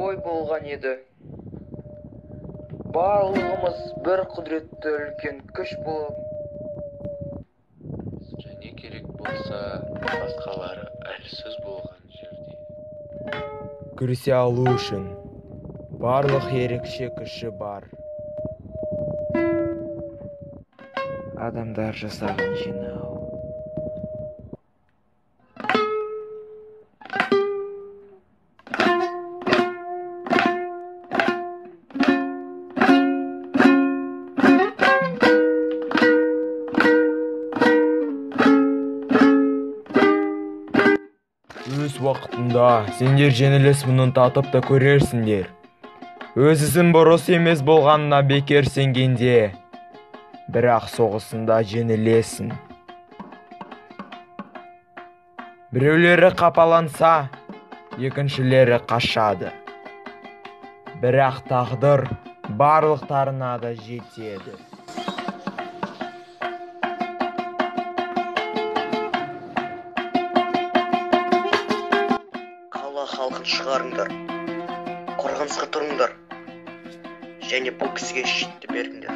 ой болған еді. Барлығымыз бір құдіретті үлкен күш болып, және керек болса, басқалары әлсіз болған жерде күресе алу үшін барлық ерекше күші бар адамдар жасағын жинау. Өз уақытында сендер жеңіліс мұңын татып та көрерсіңдер. Өз ісің бұрыс емес болғанына бекер сенгенде, бірақ соғысында жеңілесің. Біреулері қапаланса, екіншілері қашады. Бірақ тағдыр барлықтарына да жетеді. Қала халқын шығарыңдар, қорғанысқа тұрыңдар және бұл кісіге щитті беріңдер.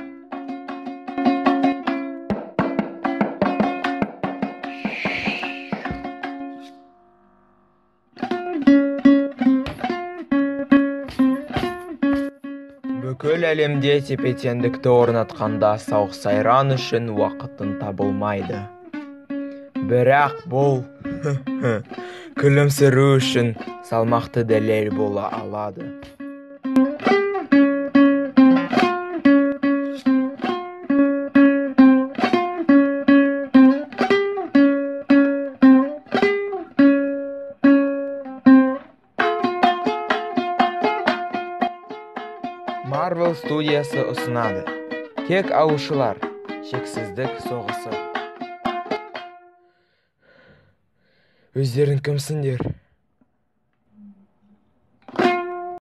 Бүкіл әлемде тепе-теңдікті орнатқанда сауық-сайран үшін уақытың табылмайды. Бірақ бұл күлімсіру үшін салмақты дәлел бола алады. Marvel студиясы ұсынады. Кек алушылар. Шексіздік соғысы. Өздерің кімсіңдер?